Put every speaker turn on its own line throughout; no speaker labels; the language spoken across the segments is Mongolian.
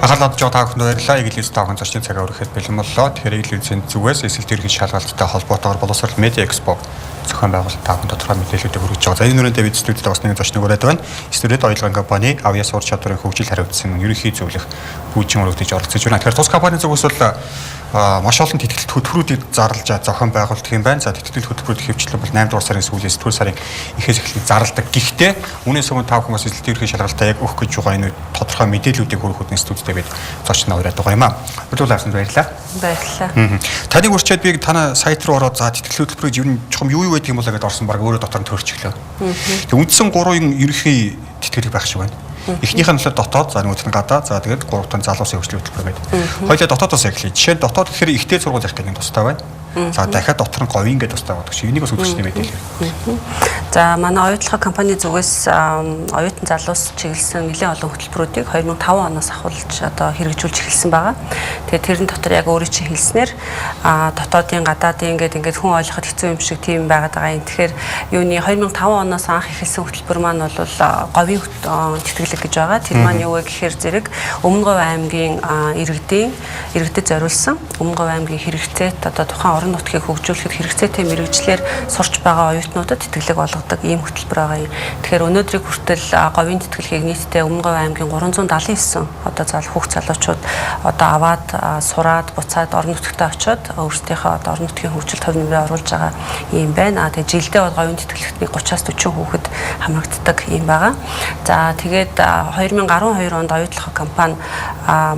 Анхаарал хандж байгаа та бүхэнд баярлалаа. Игэл та бүхэн зочны цагаа өргөхөд бэлэн боллоо. Тэгэхээр Игэл үзэн зүгээс эсэлт ерөнхий шалгалттай холбоотойгоор боловсрол медиа экспо зохион байгуулалт та бүхэн тодорхой мэдээллүүдийг хүргэж байгаа. За, энэ нүрэнтэй бид студид бас нэгэн зочныг ураад байна. Студид оюулгын компани авьяас ур чадварын хөгжил хариуцсан ерөнхий зөвлөх Бүжин өргөдөж оролцож байна. Тэгэхээр тус компани зүгээс бол маш олон тэтгэлт хөтөлбөрүүдийг зарлж зохион байгуулдаг юм байна. За, тэтгэл хөтөлбөрүүд хөвчлэн бол 8 дугаар сарын сүүлээс 9 сарын эхээс эхлэн зарладаг. Гэхдээ үүнээс өмнө та бүхэн бас эсэлт ерөнхий шалгалтаа яг өгөх гэж байгаа энэ тодорхой мэдээллүүдийг хүргэх үднэс студидтэй бид зочноо ураад байгаа юм аа. Хөтөлбөр авсанд баярлалаа.
Баярлалаа.
Таныг урьчаад би танай сайт руу ороод, за, тэтгэл хөтөлбөрийг ер нь чухам юу юу байдаг юм бол гэдээ орсон, баг өөрөө дотор нь төрчихлөө. Тэг үндсэн гурван ерөнхий тэтгэлэг байх шиг байна. Эхнийх нь болохоор дотоод, за, нөгөөх нь гадаа, за, тэгээд гурав дахь нь залуусын хөгжлийн хөтөлбөр байдаг. Хоёулаа дотоодоос эхлэе. Жишээ нь дотоод гэхээр ихтэй сургууль ярих гэдэг тустай байна. За, дахиад дотор нь говийн гэдэг тустай байдаг чи. Энийг бас үзэгчний мэдээлэл.
За, манай оюутлага компани зүгээс оюутан залуус чиглэсэн нэлээд олон хөтөлбөрүүдийг 2005 оноос ахуулж одоо хэрэгжүүлж эхэлсэн байгаа. Тэгээд тэрэн дотор яг өөрийн чинь хэлснээр дотоодын, гадаадын ингээд ингээд хүн ойлгоход хэцүү юм шиг тийм байгаад байгаа юм. Тэгэхээр юуны 2005 оноос анх эхэлсэн хөтөлбөр маань бол говийн тэтгэлэг гэж байгаа. Тэр маань юу вэ гэхээр зэрэг Өмнө Говь аймгийн иргэдийн иргэдэд зориулсан, Өмнө Говь аймгийн хэрэгцээт, одоо тухайн орон нутгийг хөгжүүлэхэд хэрэгцээтэй мэргэжлээр сурч байгаа оюутнуудад тэтгэлэг олгодог ийм хөтөлбөр байгаа юм. Тэгэхээр өнөөдрийг хүртэл говийн тэтгэлгийг нийтдээ Өмнө Говь аймгийн 379 одоо зал хүүхд залуучууд одоо аваад сураад буцаад орон нутгтаа очиод өөрсдийнхөө одоо орон нутгийн хөгжилд хувь нэмрээ оруулж байгаа юм байна. А тэгээ жилдээ бол говийн тэтгэлэгтний 30-аас 40 хүүхэд хамрагддаг юм байгаа. За, тэгээд 2012 онд оюутлах компани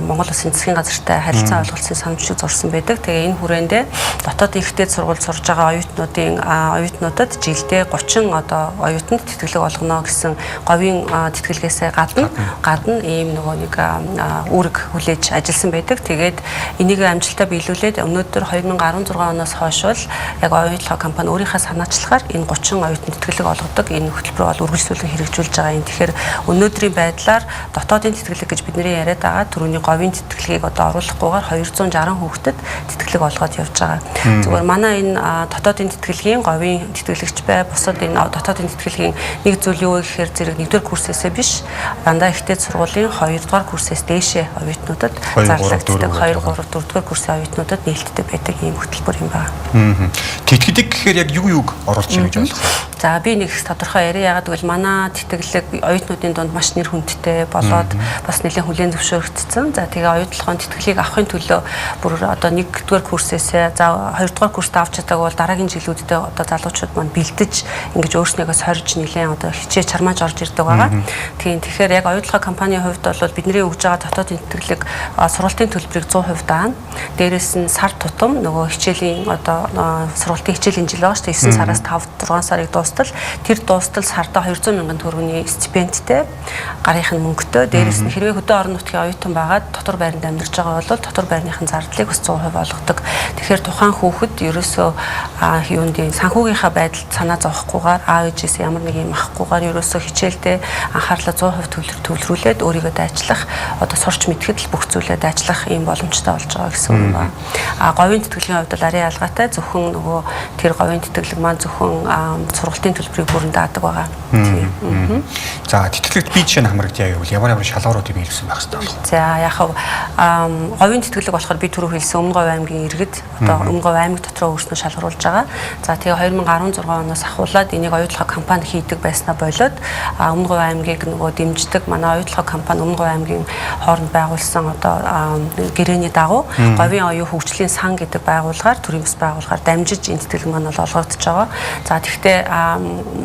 Монгол Улсын засгийн газартай харилцан ойлголцсон санамжлыг зурсан байдаг. Тэгээ энэ хүрээндээ дотоод ихтэй сургуульд сурж байгаа оюутнуудын оюутнуудад жилдээ 30 одоо оюутанд тэтгэлэг олгоно гэсэн говийн тэтгэлгээсээ гадна ийм нөгөө нэг үүрэг хүлээж ажилласан байдаг. Тэгээд энийг амжилттай биелүүлээд өнөөдөр 2016 оноос хойш бол яг оюутлага компани өөрийнхөө санаачлагаар энэ 30 оюутанд тэтгэлэг олгодог энэ хөтөлбөр бол үргэлжлүүлэн хэрэгжүүлж байгаа юм. Тэгэхээр өнөөдрийн байдлаар дотоодын тэтгэлэг гэж бидний яриад байгаа түрүүний говийн тэтгэлгийг одоо оруулахгүйгээр 260 хүүхдэд тэтгэлэг олгоод явж байгаа. Зүгээр манай энэ дотоодын тэтгэлгийн говийн тэтгэлэгч бай, бусад энэ дотоодын тэтгэлгийн нэг зүйл юу вэ гэхээр зэрэг нэгдүгээр курсээсээ биш, дандаа ихтэй сургуулийн хоёрдугаар курсээс дээшээ оюутнуудад зарлагддаг, 2 3 4 дугаар курсын оюутнуудад нээлттэй байдаг ийм хөтөлбөр юм байна.
Тэтгэлэг гэхээр яг юу юуг оруулж ийн гэж ойлгох вэ?
За, би нэг тодорхой яриа. Яагаад гэвэл манай тэтгэлэг оюутнуудын дунд маш нэр хүндтэй болоод бас нэлээд хүлээн зөвшөөрөгдсөн. За, тэгээ оюутлогын тэтгэлгийг авахын төлөө бүр одоо нэгдүгээр курсээсээ, за, хоёрдугаар курст авч чадаагүй бол дараагийн жилүүдэд одоо залуучууд маань бэлдэж, ингэж өөрснийгөө сорж, нэлээд одоо хичээж чармааж орж ирдэг байгаа. Тийм, тэгэхээр яг оюутлогын компанийн хувьд бол бидний өгж байгаа дотоодын тэтгэлэг сургалтын төлбөрийг 100% даана. Дээрээс нь сар тутам нөгөө хичээлийн одоо сургалтын хичээлийн жил байгаа шүү дээ. 9 сараас 5 6 сарыг дуустал, тэр дуустал сардаа 200 мянган төгрөгийн стипендтэй, гарынх нь мөнгөтэй, дээрээс нь хэрвээ хөдөө орон нутгийн оюутан байгаад дотор байранд амьдарч байгаа бол дотор байрныхын зардлыг бас 100% олгодог. Тэгэхээр тухайн хүүхэд ерөөсөө юунд санхүүгийнхаа байдалд санаа зовхгүйгээр, аав ээжээс ямар нэг юм авахгүйгээр ерөөсөө хичээлдээ анхаарлаа 100% төвлөрүүлээд өөрийгөө дайчлах, одоо сурч мэдхэд л бүх зүйлээ дайчлах ийм боломжтой болж байгаа гэсэн үг байна. А говийн тэтгэлгийн хувьд бол арай ялгаатай, зөвхөн нөгөө тэр говийн тэтгэлэг маань зөвхөн сургалтын төлбөрийг бүрэн даадаг байгаа.
За, тэтгэлэгт би жишээ нь хамрагдъя гэвэл ямар ямар шалгууруудыг биелүүлсэн байх хэрэгтэй болох вэ?
За, яг говийн тэтгэлэг болохоор би түрүү хэлсэн Өмнө Говь аймгийн иргэд, одоо Өмнө Говь аймаг дотроо өөрснөө шалгаруулж байгаа. За, тэгээ 2016 оноос ахуулаад энийг оюутлага компани хийдэг байснаа болоод Өмнө Говь аймгийг нөгөө дэмждэг манай оюутлага компани Өмнө Говь аймгийн хооронд байгуулсан одоо гэрээний дагуу говийн оюун хөгжлийн сан гэдэг байгууллагаар, төрийн бас байгууллагаар дамжиж энэ тэтгэлэг маань бол олгогдож байгаа. За, тэгэхдээ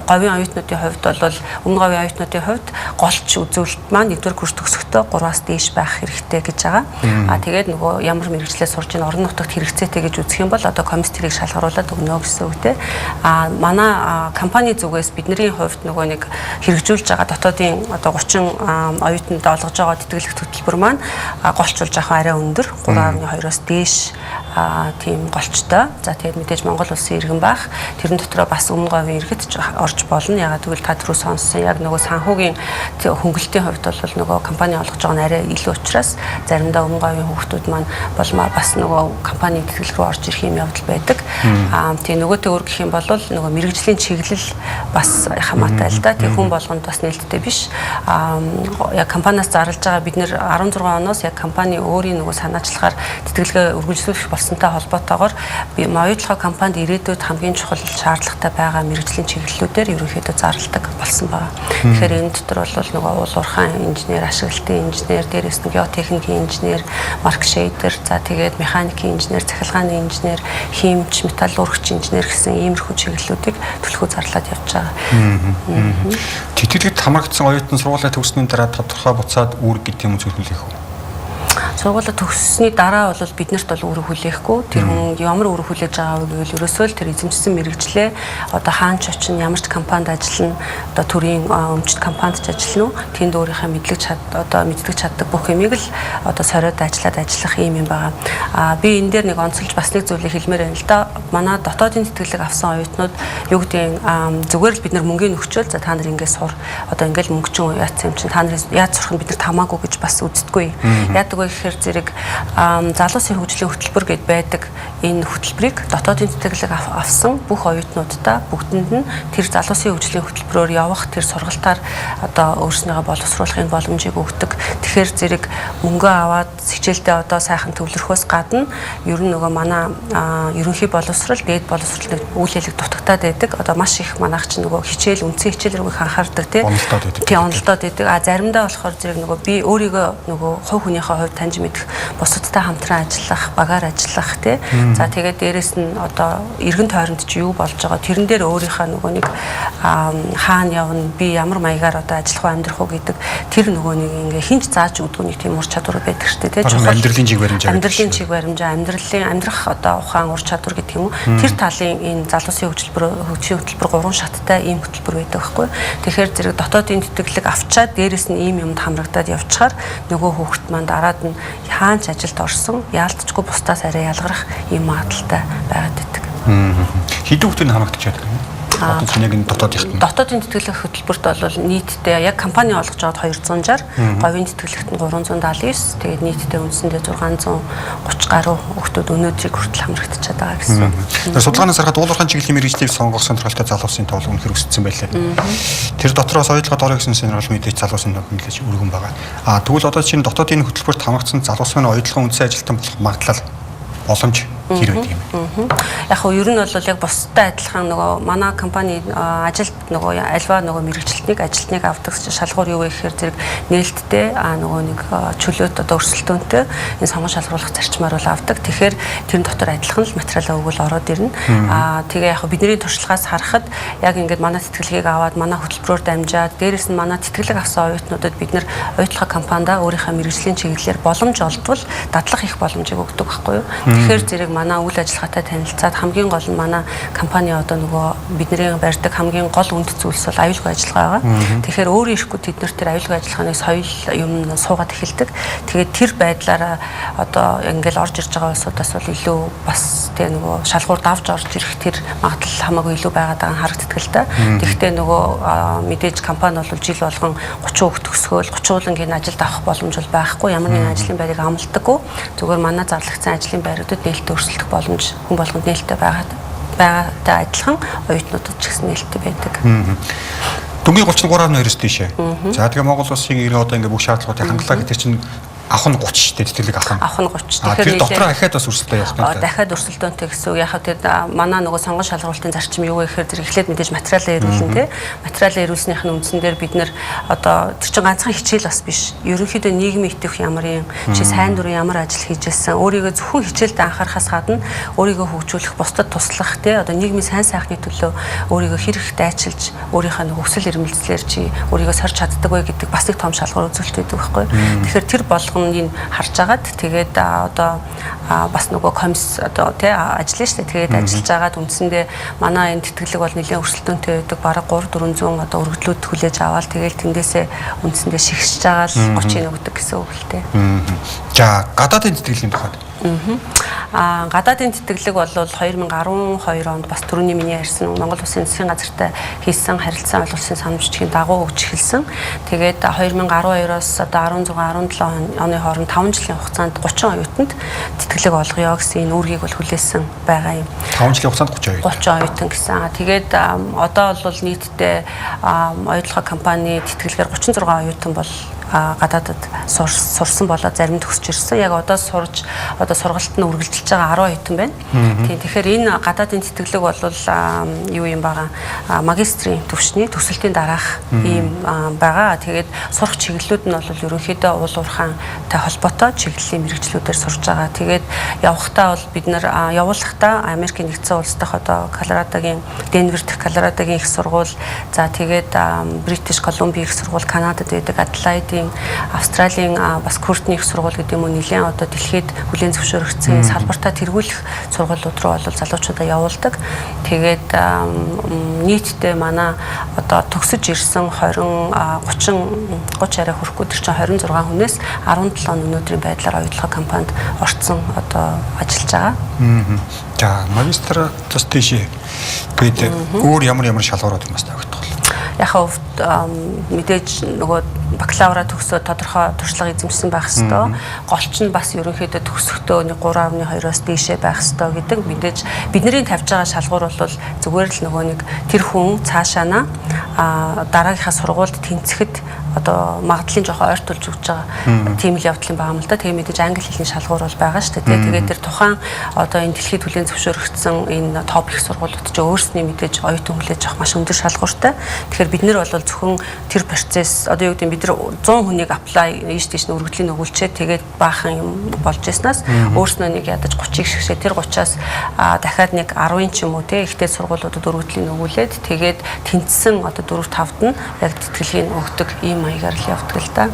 говийн оюутнуудын хувьд бол, Өмнө Говийн оюутнуудын хувьд голч үзүүлэлт маань нэгдүгээр курс төгсөхдөө 3-аас дээш байх хэрэгтэй гэж байгаа. А тэгээд нөгөө ямар мэргэжлээр сурж ийн, орон нутагт хэрэгцээтэй гэж үзэх юм бол одоо комисс тэрийг шалгаруулад өгнө гэсэн үг те. А манай компани зүгээс бидний хувьд нөгөө нэг хэрэгжүүлж байгаа дотоодын одоо 30 оюутанд олгож байгаа тэтгэлэг хөтөлбөр маань голчулж авах арай өндөр, 3.2-оос дээш тийм голчтой. За, тэгээд мэдээж Монгол улсын иргэн байх. Тэрэн дотроо бас Өмнө Говийн иргэд ирэхэд ч орж болно. Ягаад гэвэл та түрүү сонссон яг нөгөө санхүүгийн хөнгөлтийн хувьд бол нөгөө компани олгож байгаа нь арай илүү учраас заримдаа өмнө говийн хүүхдүүд маань болмаар бас нөгөө компани тэтгэлэг рүү орж ирэх юм явдал байдаг. Тийм нөгөөтэй өөр гэх юм бол нөгөө мэрэгжлийн чиглэл бас хамаатай л да. Тэг хүн болгонд бас нээлттэй биш. Яг компаниас зарлж байгаа бид нэр 16 оноос яг компани өөрийн нөгөө санаачлахаар тэтгэлгээ үргэлжлүүлэх болсонтой холбоотойгоор би оюутлогоо компанид ирээдүйд хамгийн чухал шаардлагатай байгаа мэрэгжлийн чиглэлүүдээр ерөнхийдөө зарладаг болсон байгаа. Тэгэхээр энэ дотор бол нөгөө уул уурхайн инженер, ашиглалтын инженер, дээрээс нь геотехникийн инженер, маркшейдер, за тэгээд механикийн инженер, цахилгааны инженер, химч, металлургч инженер гэсэн иймэрхүү чиглэлүүдийг түлхүү зарлаад явж байгаа.
Тэтгэлэгт хамрагдсан оюутан сургуулиа төгссөний дараа тодорхой буцаад үүрэг гэдэг юм зүйл хүлээх үү?
Сургуулиа төгссөний дараа бол биднэрт бол үүрэг хүлээхгүй. Тэр хүн ямар үүрэг хүлээж байгаа вэ гэвэл ерөөсөө л тэр эзэмшсэн мэрэгжлээ одоо хаан ч очин ямар ч компанид ажиллана, одоо төрийн өмчт компанид ч ажиллана уу, тэнд өөрийнхөө мэдлэг чад одоо мэддэг чаддаг бүх юмыг л одоо сориод ажиллаад ажиллах юм байгаа. Би энэ дээр нэг онцолж бас нэг зүйлийг хэлмээр байна л да. Манай дотоодын тэтгэлэг авсан оюутнууд юу гэдгийг зүгээр л бид нар мөнгөний нөхчөөл за та нар ингээд сур одоо ингээд мөнгө чинь яатсан юм чинь та нар яаж сурах нь бид нар тамаагүй гэж бас үздэггүй. Яадаг вэ гэхээр зэрэг залуусын хөгжлийн хөтөлбөр гэд байдаг энэ хөтөлбөрийг дотоодын тэтгэлэг авсан бүх оюутнуудаа бүгдэнд нь тэр залуусын хөгжлийн хөтөлбөрөөр явах тэр сургалтаар одоо өөрснийгөө боловсруулахын боломжийг өгдөг. Тэгэхээр зэрэг мөнгө аваад хичээлдээ одоо сайхан төвлөрөхөөс гадна ер нь нөгөө манай ерөнхий боловсрал, дээд боловсрал нэг үйл хэлэг дутагтаад байдаг. Одоо маш их манайх чинь нөгөө хичээл, үндсэн хичээл рүү их анхаардаг тий.
Онолдоод байдаг.
Тий, онолдоод байдаг. А заримдаа болохоор зэрэг нөгөө би өөрийгөө нөгөө хувь хүнийхээ хувьд таньж мэдэх, бусадтай хамтран ажиллах, багаар ажиллах тий. За тэгээд дээрэс нь одоо эргэн тойронд чи юу болж байгаа тэрэн дээр өөрийнхөө нөгөө нэг хаана явна, би ямар маягаар одоо ажиллах уу, амьдрах уу гэдэг тэр нөгөө нэг ингээ хинч зааж өгдөг нэг тийм ур чадвар байдаг шүү дээ тий.
Чухал амьдралын чиг баримжаа.
Амьдралын чиг баримжаа, амьдралын амьдрах одоо ухаан ур чадвар гэдэг юм уу. Тэр талын энэ залуусын хөгжлийн хөтөлбөр 3 шаттай ийм хөтөлбөр байдаг байхгүй. Тэгэхээр зэрэг дотоодын тэтгэлэг авчаад дээрэс нь ийм юмд хамрагдаад явчихаар нөгөө хүүхэд маань дараад нь хаан ч ажилд орсон яалтчгүй бусдаас арай ялгарах ийм магадлалтай байгаад байдаг.
Хэдэн хүүхдийн хамрагдаж байдаг юм? Одоо чинь яг энэ дотоодынхт нь.
Дотоодын тэтгэлэг хөтөлбөрт бол нийтдээ яг компани олгож байгаад 260, говийн тэтгэлэгт нь 379, тэгээд нийтдээ үндсэндээ 630 гаруй хүүхдүүд өнөөдрийг хүртэл хамрагдчихад байгаа гэсэн.
Судалгаанаас харахад уул уурхайн чиглэлийн мэргэжлийг сонгох сонирхолтой залуусын тоол үнэхэр өссөн байлээ. Тэр дотроос оюутлогод орё гэсэн сонирхол мэдээж залуусын дунд нэлээж өргөн байгаа. А тэгвэл одоо чинь дотоодын хөтөлбөрт хамрагдсан залуус маань оюутлогын үндсэн ажилтан болох магадлал боломж хэр байдаг юм бэ?
Яг хөө ер нь бол яг бусдад адилхан нөгөө манай компани ажилд нөгөө альва нөгөө мэрэгчлэлтнийг ажилтныг авдаг шалгуур юу вэ гэхээр зэрэг нээлттэй нөгөө нэг чөлөөт одоо өрсөлдөөнтэй энэ сонгон шалгаруулах зарчмаар бол авдаг. Тэгэхээр тэрэн дотор адилхан л материалаа өгвөл ороод ирнэ. Тэгээ яг бидний туршлагаас харахад яг ингээд манай тэтгэлгийг аваад манай хөтөлбөрөөр дамжаад дээрэс нь манай тэтгэлэг авсан оюутнуудад бид нэр оюутлогын компанида өөрийнхөө мэрэгжлийн чиглэлээр боломж олдвол дадлах их боломжийг өгдөг байхгүй юу. Тэгэхээр зэрэг манай үйл ажиллагаатай танилцаад хамгийн гол нь манай компани одоо нөгөө бидний барьдаг хамгийн гол үнд зүйлс бол аюулгүй ажиллагаа байгаа. Тэгэхээр өөрөө ирэхгүй тэд нар тэр аюулгүй ажиллагааны соёл юм суугаад эхэлдэг. Тэгээд тэр байдлаараа одоо ингээл орж ирж байгаа улсуудаас бол илүү бас тэ нөгөө шалгуур давж орж ирэх тэр магадлал хамаагүй илүү байгаад байгаа нь харагддаг л та. Тэгэхдээ нөгөө мэдээж компани бол жил болгон 30 хүүхд төгсгөөл 30 уулангийн ажилд авах боломж бол байхгүй. Ямар нэгэн ажлын байрыг амлалтаггүй. Зүгээр манай зарлагдсан ажлын байруудад нээлттэй өрсөлдөх боломж хүн болгонд нээлттэй байгаатай адилхан оюутнуудад ч гэсэн нээлттэй байдаг.
Дүнгийн 33.2-оос дээшээ. За тэгээ Монгол улсын иргэн одоо ингээ бүх шаардлагуудыг хангалаа гэдэг чинь авах нь 30 шүү дээ, тэтгэлэг авах нь.
Авах нь 30.
Тэгэхээр тэр дотроо ахаад бас өрсөлдөө явах нь.
Дахиад өрсөлдөөнтэй гэсэн үг. Яг тэр манай нөгөө сонгон шалгаруулалтын зарчим юу вэ гэхээр тэр эхлээд мэдээж материалаа ирүүлнэ те. Материалаа ирүүлснийх нь үндсэн дээр бид нэр одоо тэр чинь ганцхан хичээл бас биш. Ерөнхийдөө нийгмийн итгэх ямар юм, чи сайн дурын ямар ажил хийж байсан, өөрийгөө зөвхөн хичээлд анхаарахаас гадна өөрийгөө хөгжүүлэх, бусдад туслах те. Одоо нийгмийн сайн сайхны төлөө өөрийгөө хэр их дайчилж, өөрийнхөө нөгөө өсөл ирмэлзлээр чи өөрийгөө сорж чаддаг вэ гэдэг бас нэг том шалгуур үзүүлэлт байдаг байхгүй. Тэгэхээр тэр болгоно болгоныг харж агаад тэгээд одоо бас нөгөө комисс одоо тий ажиллана шүү дээ. Тэгээд ажиллаж агаад үндсэндээ манай энэ тэтгэлэг бол нэлээд өрсөлдөөнтэй байдаг. Бараг 3 400 одоо өргөдлүүд хүлээж аваад тэгээд тэндээсээ үндсэндээ шигшиж байгаа л 30-ыг өгдөг гэсэн үг л дээ.
За, гадаадын тэтгэлгийн тухайд.
Гадаадын тэтгэлэг бол 2012 онд бас түрүүний миний ярьсан Монгол Улсын засгийн газартай хийсэн харилцан ойлголцын санал бичгийн дагуу өгч эхэлсэн. Тэгээд 2012-оос одоо 16 17 оны хооронд 5 жилийн хугацаанд 30 оюутанд тэтгэлэг олгоё гэсэн энэ үүргийг бол хүлээсэн байгаа юм.
5 жилийн хугацаанд 30 оюутан.
30 оюутан гэсэн. Тэгээд одоо бол нийтдээ оюутлогын компани тэтгэлгээр 36 оюутан бол гадаадад сурсан болоод зарим төгсөж ирсэн. Яг одоо сурж одоо сургалт нь үргэлжилж байгаа 10 оюутан байна. Тийм, тэгэхээр энэ гадаадын тэтгэлэг бол юу юм байгаа, магистрийн түвшний төсөлтийн дараах ийм байгаа. Тэгээд сурах чиглэлүүд нь бол ерөнхийдөө уул уурхаантай холбоотой чиглэлийн мэргэжлүүдээр сурж байгаа. Тэгээд явахдаа бол бид нар явуулахдаа Америкийн нэгдсэн улс дахь одоо Колорадогийн Денвер дэх Колорадогийн их сургууль, за тэгээд Бритиш Колумбийн их сургууль, Канадад байдаг Аделаидын, Австралийн бас Куртны их сургууль гэдэг юм уу, нэлээд одоо дэлхийд хүлээн зөвшөөрөгдсөн салбартаа тэргүүлэх сургуулиуд руу бол залуучуудаа явуулдаг. Тэгээд нийтдээ манай одоо төгсөж ирсэн 20 30 30 арай хүрэхгүй тэр чинь 26 хүнээс 17 нь өнөөдрийн байдлаар оюутлогын компанид орцсон одоо ажиллаж байгаа.
За, магистр тус тийшээ гээд өөр ямар ямар шалгуурууд юм бас тавигдах вэ?
Яг мэдээж нөгөө бакалавра төгсөөд тодорхой туршлага эзэмшсэн байх хэвээр. Голч нь бас ерөнхийдөө төгсөхдөө нэг 3.2-оос дээшээ байх хэвээр гэдэг. Мэдээж бидний тавьж байгаа шалгуур бол зүгээр л нөгөө нэг тэр хүн цаашаа на дараагийнхаа сургуульд тэнцэхэд одоо магадлалын жоохон ойртуулж өгч байгаа тийм л явдал юм байгаа юм л да. Тэгээ мэдээж англи хэлний шалгуур бол байгаа шүү дээ. Тэгээд тэр тухайн одоо энэ дэлхийд хүлээн зөвшөөрөгдсөн энэ топ их сургуулиуд ч өөрсний мэдээж оюутан хүлээж авах маш өндөр шалгууртай. Тэгэхээр бид нар бол зөвхөн тэр процесс одоо юу гэдэг нь бид нар 100 хүнийг apply ийш тийш өргөдлийн өгүүлчээ тэгээд баахан юм болж яснаас өөрснөө нэг ядаж 30-ыг шигшээ тэр 30-аас дахиад нэг 10-ын ч юм уу те ихтэй сургуулиудад өргөдлийн өгүүлээд тэгээд тэнцсэн одоо 4 5-д нь яг тэтгэлгийг өгдөг ийм маягаар л явдаг л да.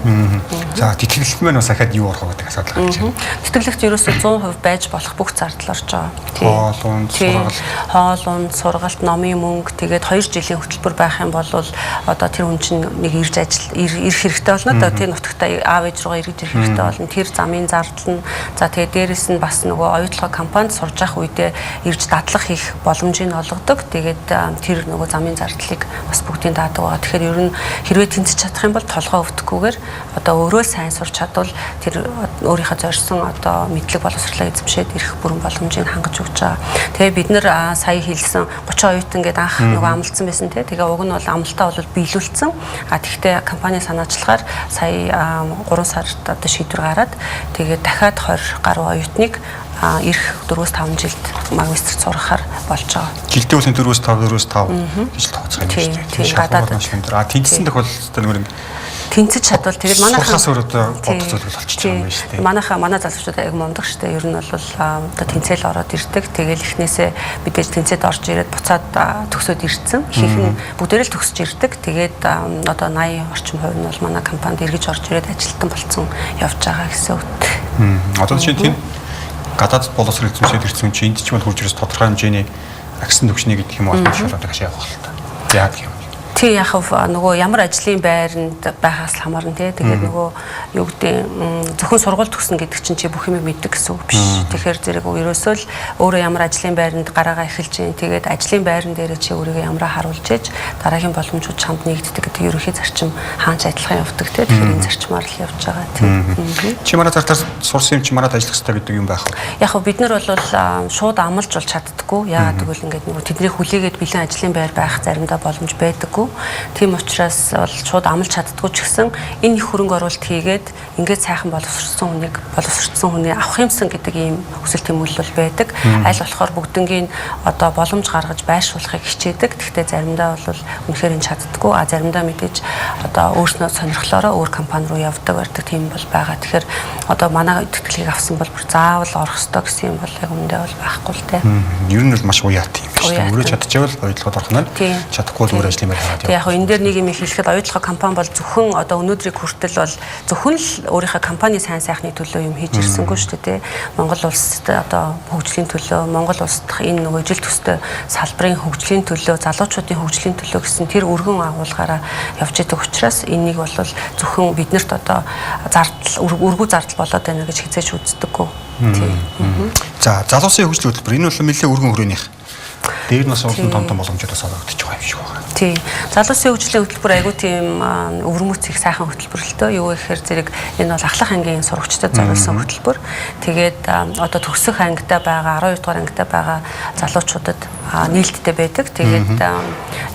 За, тэтгэлэгт маань бас ахаад юу орох вэ гэдэг асуудал гарч байна.
Тэтгэлэгт ерөөсөө 100% байж болох бүх зардал орж байгаа.
Хоол унд, сургалт,
хоол унд, сургалт, номын мөнгө, тэгээд 2 жилийн хөтөлбөр байх юм бол одоо тэр хүн чинь нэг ирж ажил ирэх хэрэгтэй болно да. Тэр нутагтаа аав ээж руугаа эргэж ирэх хэрэгтэй болно. Тэр замын зардал нь, за тэгээд дээрэс нь бас нөгөө оюутлогын компанид сурж явах үедээ ирж дадлах хийх боломжийг олгодог. Тэгээд тэр нөгөө замын зардлыг бас бүгдийг даадаг байгаа. Тэгэхээр ер нь хэрвээ тэнцэж чадах юм бол толгой өвдөхгүйгээр одоо өөрөө сайн сурч чадвал тэр өөрийнхөө зорьсон одоо мэдлэг боловсрлоо эзэмшээд ирэх бүрэн боломжийг хангаж өгч байгаа. Тэгээ бид нэр сая хэлсэн 30 оюутан гэдэг анх нөгөө амлалцсан байсан те. Тэгээ уг нь бол амлалтаа бол биелүүлсэн. А тэгвэл компани санаачлагаар сая 3 сард одоо шийдвэр гараад тэгээд дахиад 20 гаруй оюутныг ирэх 4-5 жилд магистрт сургахаар болж байгаа.
Жилдээ үсэн 4-5 4-5 гэж тооцох юм шүү дээ.
Тийм, гадаадд.
А тэнцсэн тохиолдолд нөгөө нэг
тэнцэж чадвал тэгээд
манайхан сурхаас өөр одоо бодох зүйл болчихж байгаа юм байна шүү дээ.
Манайхаа манай залуучууд аяг мундаг шүү дээ. Ер нь бол одоо тэнцэл ороод ирдэг. Тэгэл эхнээсээ мэдээж тэнцээд орж ирээд буцаад төгсөөд ирсэн. Ихэнх нь бүгдээрээ л төгсөж ирдэг. Тэгээд одоо 80 орчим хувь нь бол манай компанид эргэж орж ирээд ажилтан болсон явж байгаа гэсэн үг.
Одоо жишээ нь тэнд гадаадд боловсрол эзэмшээд ирсэн чинь энд ч юм хурж ирээс тодорхой хэмжээний агсан төвшний гэдэг юм уу шалгуудаг хашаа явах л та. Яадаг юм?
Тий, яг нөгөө ямар ажлын байранд байхаас л хамаарна тий. Тэгээд нөгөө юу гэдэг зөвхөн сургууль төгснө гэдэг чинь чи бүх юм мэддэг гэсэн үг биш. Тэгэхээр зэрэг ерөөсөө л өөрөө ямар ажлын байранд гараагаа эхэлж гин. Тэгээд ажлын байран дээрээ чи өөрийгөө ямараа харуулж ээж дараагийн боломжууд чамд нэгддэг гэдэг ерөнхий зарчим хаач адилхан явдаг тий. Тэгэхээр энэ зарчмаар л явж байгаа тий.
Чи манай зартаар сурсан юм чи манад ажиллах хэрэгтэй гэдэг юм байх уу?
Яг хөө бид нар бол шууд амлаж бол чаддаггүй. Яагаад гэвэл ингээд нөгөө тэдний хүлээгээд бэлэн ажлын байр байх заримдаа боломж байдаггүй. Тийм учраас бол шууд амлаж чаддгүй ч гэсэн энэ их хөрөнгө оруулалт хийгээд ингээд сайхан боловсрсон хүнийг боловсрцсан хүнийг авах юмсан гэдэг ийм хүсэл тэмүүлэл бол байдаг. Аль болохоор бүгднгийн одоо боломж гаргаж байршуулахыг хичээдэг. Гэхдээ заримдаа бол үнэхээр энэ чаддгүй. А заримдаа мэдээж одоо өөрснөө сонирхлоороо өөр компани руу явдаг барьдаг тийм бол байгаа. Тэгэхээр одоо манай тэтгэлгийг авсан бол бүр заавал орох ёстой гэсэн юм бол яг үүндээ бол байхгүй л дээ.
Ер нь бол маш уяат юм биш. шүү. Өөрөө чадчихвал оюутлогод орох нь, чадахгүй бол өөр ажлын байр
хараад явах. Яг энэ дээр нэг юм хэлэхэд оюутлогоо компани бол зөвхөн одоо өнөөдрийг хүртэл бол зөвхөн л өөрийнхөө компани сайн сайхны төлөө юм хийж ирсэнгүй шүү дээ. Монгол улсад одоо хөгжлийн төлөө, Монгол улсад энэ нөгөө ижил төстэй салбарын хөгжлийн төлөө, залуучуудын хөгжлийн төлөө гэсэн тэр өргөн агуулгаараа явж идэг учраас энийг бол зөвхөн биднэрт одоо зардал, өргүү зардал болоод байна гэж хизээж үздэггүй.
Тийм. За, залуусын хөгжлийн хөтөлбөр энэ бол нэлээд өргөн хүрөөнийх. Дээр нь бас олон том том боломжууд бас олгогдож байгаа юм шиг байна.
Тийм. Залуусын хөгжлийн хөтөлбөр айгүй тийм өвөрмөц их сайхан хөтөлбөр л дөө. Юу гэхээр зэрэг энэ бол ахлах ангийн сурагчдад зориулсан хөтөлбөр. Тэгээд одоо төгсөх ангидаа байгаа 12 дугаар ангидаа байгаа залуучуудад нээлттэй байдаг. Тэгээд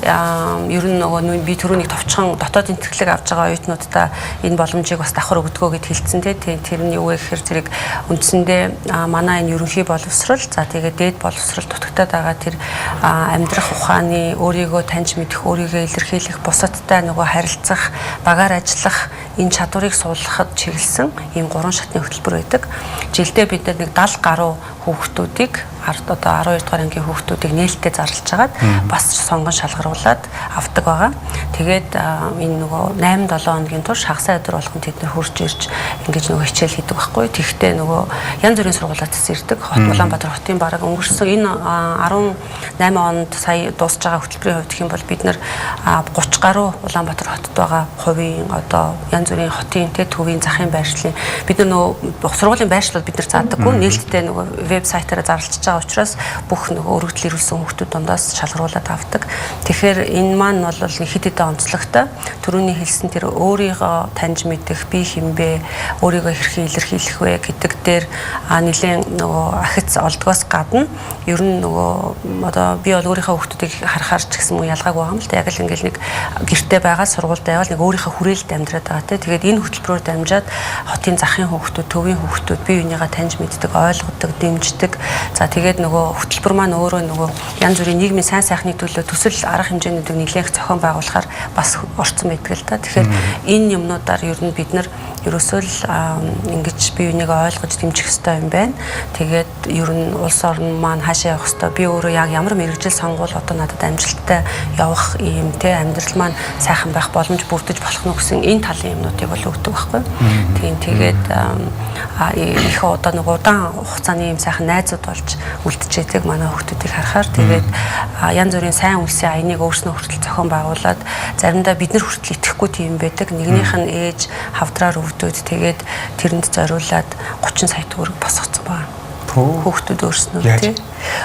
ер нь нөгөө би түрүүнийг товчхон дотоодын тэтгэлэг авч байгаа оюутнуудаа энэ боломжийг бас давхар өгдгөө гэд хэлсэн те. Тэр нь юу вэ гэхээр зэрэг үндсэндээ манай энэ ерөнхий боловсрал, за тэгээд дээд боловсрал дутагтаад байгаа тэр амьдрах ухааны, өөрийгөө таньж мэдэх, өөрийгөө илэрхийлэх, бусадтай нөгөө харилцах, багаар ажиллах энэ чадварыг суулгахад чиглэсэн ийм 3 шатны хөтөлбөр байдаг. Жилдээ бид нэг 70 гаруй хүүхдүүдийг одоо 12 дугаар ангийн хүүхдүүдийг нээлттэй зарлж хагаад бас сонгон шалгаруулад авдаг байгаа. Тэгээд энэ нөгөө 8 7 хоногийн турш хагас өдөр болгон тэд нар хурж ирж ингэж нөгөө хичээл хийдэг байхгүй. Тэгэхдээ нөгөө янз бүрийн сургуулиудаас ирдэг. Хот Улаанбаатар хотын бараг өнгөрсөн энэ 18 онд сая дуусж байгаа хөтөлбөрийн хувьд гэх юм бол бид нар 30 гаруй Улаанбаатар хотод байгаа хувийн одоо янз бүрийн хотын тэ төвийн захын байршлын бид нар нөгөө сургуулийн байршлууд бид нар заадаггүй, нээлттэй нөгөө вебсайтаараа зарлж байгаа учраас бүх нөгөө өргөдөл ирүүлсэн хүүхдүүд дундаас шалгаруулад авдаг. Тэгэхээр энэ маань бол нэг хэд хэдэн онцлогтой. Түрүүний хэлсэн тэр өөрийгөө таньж мэдэх, би хинбэ, өөрийгөө хэрхэн илэрхийлэх вэ гэдэг дээр нэлээд нөгөө ахиц олдгоос гадна ер нь нөгөө одоо би бол өөрийнхөө хүүхдүүдийг харахаар ч гэсэн мөн ялгаагүй байгаа юм л да. Яг л ингээл нэг гэрте байгаа, сургуульд байвал нэг өөрийнхөө хүрээлэлд амьдраад байгаа те. Тэгээд энэ хөтөлбөрөөр дамжаад хотын захын хүүхдүүд, төвийн хүүхдүүд бие биенийгээ таньж мэддэг, ойлгодог, дэмждэг. За тэгээд нөгөө хөтөлбөр маань өөрөө нөгөө янз бүрийн нийгмийн сайн сайхны төлөө төсөл арга хэмжээнүүдийг нэлээх зохион байгуулахаар бас орцсон байдаг л та. Тэгэхээр энэ юмнуудаар ер нь бид нар ерөөсөө л ингэж бие биенийгээ ойлгож дэмжих ёстой юм байна. Тэгээд ер нь улс орн маань хаашаа явах ёстой, би өөрөө яг ямар мэргэжил сонгуул одоо надад амжилттай явах юм те, амьдрал маань сайхан байх боломж бүрдэж болох нь гэсэн энэ талын юмнуудыг бол өгдөг байхгүй. Тийм, тэгээд их одоо нэг удаан хугацааны юм сайхан найзууд болж үлдчихэдэг манай хүүхдүүдийг харахаар. Тэгээд янз бүрийн сайн үлсийн аяныг өөрснөө хүртэл зохион байгуулад заримдаа бид нар хүртэл итгэхгүй тийм байдаг. Нэгнийх нь ээж хавдраар өвдөд тэгээд тэрэнд зориулаад 30 сая төгрөг босгоцсон байна. Хүүхдүүд өөрснөө тий.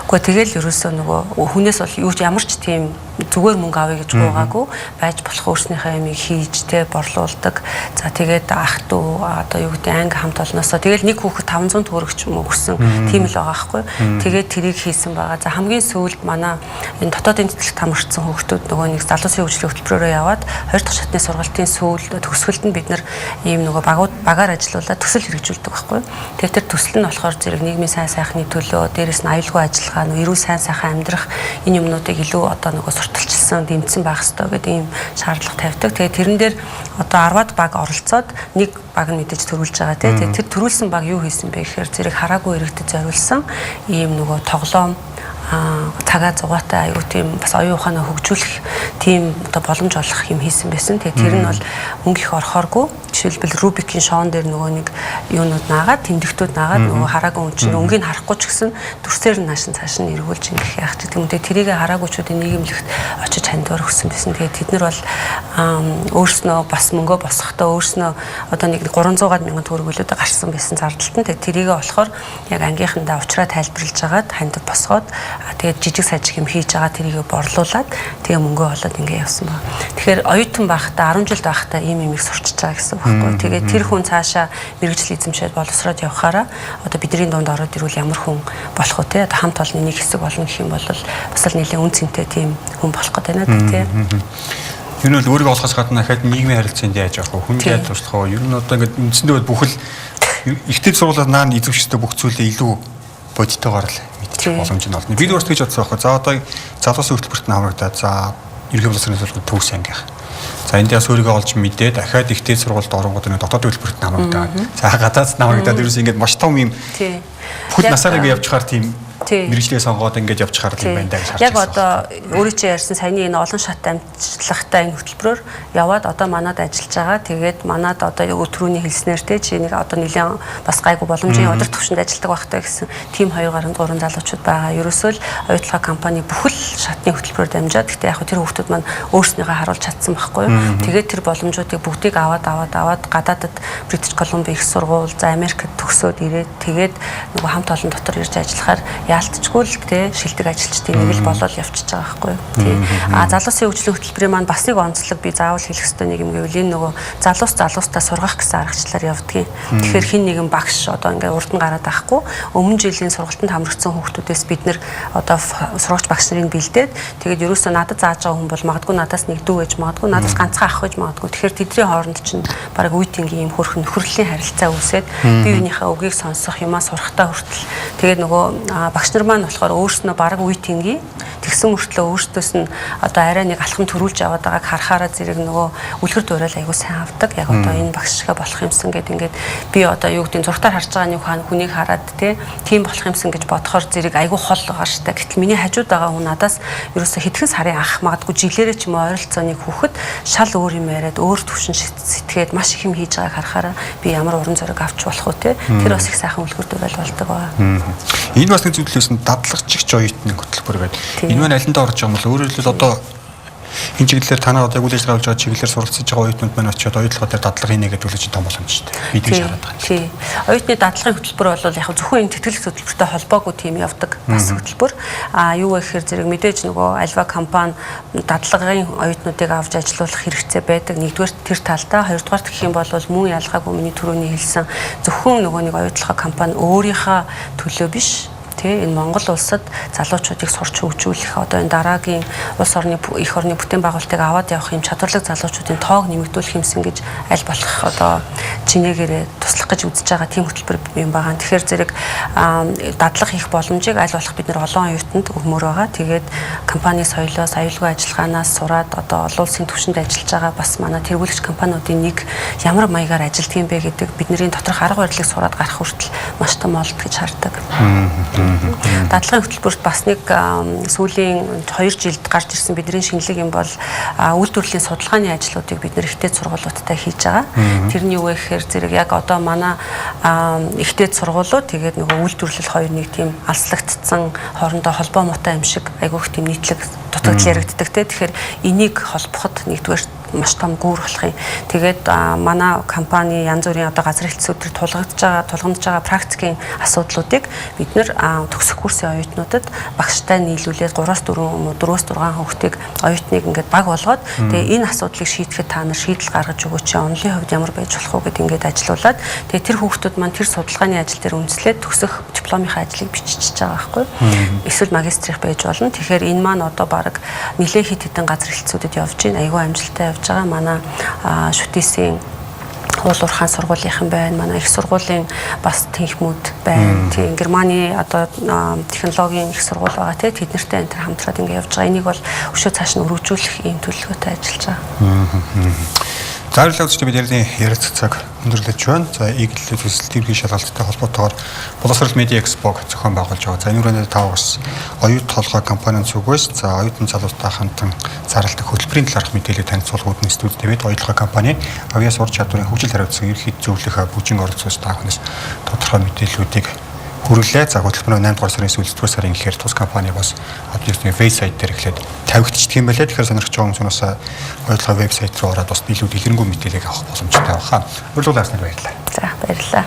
Гэхдээ тэгэл ерөөсөө нөгөө хүнээс бол юу ч ямар ч тийм зүгээр мөнгө авъя гэж гуйгаагүй, байж болох өөрснийхөө юмыг хийж те борлуулдаг. За тэгээд ах дүү одоо юу гэдэг анги хамт олноосоо тэгэл нэг хүүхэд 500 төгрөг ч юм уу өгсөн тийм л байгаа байхгүй. Тэгээд тэрийг хийсэн байгаа. За хамгийн сүүлд манай энэ дотоодын тэтгэлэгт хамрагдсан хүүхдүүд нөгөө нэг залуусын хөгжлийн хөтөлбөрөөрөө яваад 2 дахь шатны сургалтын сүүл төгсгөлд нь бид нар ийм нөгөө багаар ажиллаулаад төсөл хэрэгжүүлдэг байхгүй. Тэгээд тэр төсөл нь болохоор зэрэг нийгмийн сайн сайхны төлөө, дээрэс нь аюулгүй ажиллагаа, нөгөө эрүүл сайн сайхан амьдрах энэ юмнуудыг илүү одоо нөгөө сурталчилсан, дэмжсэн байх ёстой гэдэг ийм шаардлага тавьдаг. Тэгээд тэрэн дээр одоо 10-аад баг оролцоод нэг баг нь мэдээж төрүүлж байгаа тий. Тэгээд тэр төрүүлсэн баг юу хийсэн бэ гэхээр зэрэг хараагүй иргэдэд зориулсан ийм нөгөө тоглоом цагаа зугаатай аюу тийм бас оюун ухаанаа хөгжүүлэх тийм одоо боломж олох юм хийсэн байсан. Тэгээд тэр нь бол мөнгө их орохооргүй. Жишээлбэл Рубикийн шоон дээр нөгөө нэг юунууд наагаад, тэмдэгтүүд наагаад нөгөө хараагүй хүн чинь өнгийг харахгүй ч гэсэн дүрсээр нь наашин цааш нь эргүүлж ингэх яах ч гэдэг юм. Тэгээд тэрийг хараагүйчүүдийн нийгэмлэгт очиж хандвар өгсөн байсан. Тэгээд тэд нар бол өөрснөө бас мөнгөө босгохдоо өөрснөө одоо нэг 300 мянган төгрөг үлээд гарсан байсан зардалт нь. Тэгээд тэрийг болохоор яг ангийнхандаа уучраа тайлбарлаж агаад хандив босгоод тэгээд жижиг сажиг юм хийж байгаа тэрийг борлуулад тэгээ мөнгөө олоод ингэ явсан ба. Тэгэхээр оюутан байхдаа 10 жилд байхдаа ийм юмыг сурчиж байгаа гэсэн үг байхгүй. Тэгээд тэр хүн цаашаа мэргэжил эзэмшээд боловсроод явхаараа одоо бидний дунд ороод ирвэл ямар хүн болох вэ те? Одоо хамт олонны нэг хэсэг болно гэх юм бол бас л нэлээд үн цэнтэй тийм хүн болох гэдэг байна те.
Ер нь бол өөрийгөө олохоос гадна дахиад нийгмийн харилцаанд яаж явах вэ? Хүнд яаж туслах вэ? Ер нь одоо ингэ үндсэндээ бүхэл ихтэй сургуулиуд наа эзэмшдэг бүх зүйлээ илүү бодитойгоор л мэдчих боломж нь олно. Би өөртөө гэж бодсон байхгүй. За одоо залуусын хөтөлбөрт нь хамрагдаад за ерөнхий боловсролын сургууль төгс ангийнх. За энд яс өөрийгөө олж мэдээ дахиад ихтэй сургуульд оронгууд нэг дотоодын хөтөлбөрт нь хамрагдаад. За гадаадд нь хамрагдаад ерөөсөө ингэж маш том юм. Бүхэл насаар ингэ явчихаар тийм Мэргэжлээ сонгоод ингээд явчихаар л юм байна даа гэж харж
Яг одоо өөрөө чи ярьсан саяны энэ олон шат амжлагтай энэ хөтөлбөрөөр яваад одоо манад ажиллаж байгаа. Тэгээд манад одоо түрүүний хэлснээр те чи нэг одоо нэлээд бас гайгүй боломжийн өдөр төвшөнд ажилладаг байхтай гэсэн тийм 2 гаруй 3 залуучууд байгаа. Ерөөсөө л оюутлага компани бүхэл шатны хөтөлбөрөөр дамжаад, гэхдээ яг тэр хүүхдүүд маань өөрснийгөө харуулж чадсан байхгүй юу. Тэгээд тэр боломжуудыг бүгдийг аваад аваад аваад гадаадад British Columbia их сургууль, за Америкт төгсөөд ирээд тэгээд нөгөө хамт олон дотор ирж ажиллахаар яалтчгүй л те шилдэг ажилчдын нэг л болол явчихж байгаа байхгүй юу. Тий. А залуусын хөгжлийн хөтөлбөрийн маань бас нэг онцлог би заавал хэлэх ёстой нэг юм гэвэл энэ нөгөө залуус залуустаа сургах гэсэн аргачлалаар явдгийн. Тэгэхээр хин нэгэн багш одоо ингээд урд нь гараад байхгүй, өмнө жилийн сургалтанд хамрагдсан хүүхдүүдээс бид нэр одоо сурагч багш нарыг бэлдээд, тэгээд ерөөсөө надад зааж байгаа хүн бол магадгүй надаас нэг дүү байж магадгүй, надаас ганцхан ах байж магадгүй. Тэгэхээр тэдний хооронд чинь баг үе тэнгийн юм хөрх нөхөрлөлийн харилцаа үүсээд бие биенийхээ үгийг сонсох, юмаа сурахтаа хүртэл тэгээд нөгөө багш нар маань болохоор өөрснөө баг үе тэнгийн тэгсэн мөртлөө өөртөөс нь одоо арай нэг алхам төрүүлж аваад байгааг харахаараа зэрэг нөгөө үлгэр дуурайл аягүй сайн авдаг. Яг одоо энэ багш шигэ болох юмсан гэд ингээд би одоо юу гэдэг зургатаар харж байгаа нэг хүнийг хараад тийм болох юмсан гэж бодохоор зэрэг аягүй хол байгаа штэ. Гэтэл миний хажууд байгаа хүн надаас ерөөсө хэдхэн сарын ах, магадгүй жилээрээ ч юм уу ойролцоо нэг хүүхэд шал өөр юм яриад, өөр төвшин сэтгээд маш их юм хийж байгааг харахаараа би ямар уран зориг авч болох вэ те. Тэр бас их сайхан үлгэр дуурайл болдог байгаа.
Энэ бас нэг зүйлээс нь дадлагчигч оюутны хөтөлбөр гэдэг. Энэ маань алиндаа орж байгаа юм бол өөрөөр хэлбэл одоо энэ чиглэлээр танаа одоо үйл ажиллагаа явуулж байгаа чиглэлээр суралцж байгаа оюутнууд маань очиод оюутлага дээр дадлага хийнэ гэдэг үл чинь том боломжтой. Би тэгж хараад байгаа.
Тий. Оюутны дадлагын хөтөлбөр бол яг зөвхөн энэ тэтгэлэг хөтөлбөртэй холбоогүй тийм явдаг бас хөтөлбөр. А юу вэ гэхээр зэрэг мэдээж нөгөө альва компани дадлагын оюутнуудыг авч ажилуулах хэрэгцээ байдаг. Нэгдүгээр тэр талдаа, хоёрдугаар гэх юм бол мөн ялгаагүй миний түрүүний хэлсэн зөвхөн нөгөө нэг оюутлага компани өөрийнхөө төлөө биш, тий, энэ Монгол улсад залуучуудыг сурч хөгжүүлэх, одоо энэ дараагийн улс орны эх орны бүтээн байгуулалтыг аваад явах юм чадварлаг залуучуудын тоог нэмэгдүүлэх юмсан гэж аль болох одоо чинээгээрээ туслах гэж үзэж байгаа тийм хөтөлбөр юм байгаа. Тэгэхээр зэрэг дадлага хийх боломжийг аль болох бид нэр олон оюутанд өгмөр байгаа. Тэгээд компани соёлоос, аюулгүй ажиллагаанаас сураад одоо олон улсын түвшинд ажиллаж байгаа бас манай тэргүүлэгч компаниудын нэг ямар маягаар ажилладаг юм бэ гэдэг бидний доторх арга барилыг сураад гарах хүртэл маш том олд гэж хардаг. Дадлагын хөтөлбөрт бас нэг сүүлийн 2 жилд гарч ирсэн бидний шинэлэг юм бол үйлдвэрлэлийн судалгааны ажлуудыг бид нэр ихтэй сургуулиудтай хийж байгаа. Тэр нь юу вэ гэхээр зэрэг яг одоо манай ихтэй сургуулиуд тэгээд нөгөө үйлдвэрлэл хоёр нэг тийм алслагдсан, хоорондоо холбоо муутай юм шиг айгүйх тийм нийтлэг дутагдал яригддаг те. Тэгэхээр энийг холбоход нэгдүгээр маш том гүүр болох юм. Тэгээд манай компани янз бүрийн одоо газар хэлтсүүд төр тулгамдж байгаа практикийн асуудлуудыг бид нэр төгсөх курсын оюутнуудад багштай нийлүүлээд 3-4 4-6 хүүхдийг оюутныг ингээд баг болгоод, тэгээ энэ асуудлыг шийдэхэд та нар шийдэл гаргаж өгөөч, онлын хувьд ямар байж болох вэ гэд ингээд ажилуулад, тэгээ тэр хүүхдүүд маань тэр судалгааны ажил дээр үндэслээд төгсөх дипломынхаа ажлыг биччихэж байгаа байхгүй. Эсвэл магистрих байж болно. Тэгэхээр энэ маань одоо баг нэлээд хэд хэдэн газар хэлтсүүдэд явж байна. Айгүй амжилттай явж байгаа. Манай шүтээсийн уул уурхайн сургуулийнхан байна. Манай их сургуулийн бас тэнхмүүд байна. Тийм, Германы одоо технологийн их сургууль байгаа тий. Тэд нартай энэ төр хамтраад ингэ явж байгаа. Энийг бол өшөө цааш нь өргөжүүлэх ийм төлөвлөгөөтэй ажиллаж байгаа.
За, баярлалаа үзэгчдээ, бид ярилцах цаг өндөрлөж байна. За, Eagle төсөл тэмдгийн шалгалттай холбоотойгоор Боловсрол Медиа Экспог зохион байгуулж байгаа. За, энэ хүрээнд та бас оюут толгой компанийн зүгээс за оюутан залуустай хандан зарлалдаг хөтөлбөрийн талаарх мэдээлэл танилцуулах үүднээс студид тавиад оюутлогой компани авиас ур чадварын хөгжил хариуцсан ерөнхий зөвлөх бүжин оролцоос та бүхнээс тодорхой мэдээллүүдийг хүргэлээ. За, хөтөлбөр нь 8 дугаар сарын сүүлд 4 сарын гэхээр тус компани бас одоо вебсайт дээр эхлээд тавигдчихдаг юм байлаа. Тэгэхээр сонирхож байгаа хүмүүс оюутлогын вебсайт руу ороод бас илүү дэлгэрэнгүй мэдээлэл авах боломжтой байхаа. Урилгал авснаар баярлалаа.
За, баярлалаа.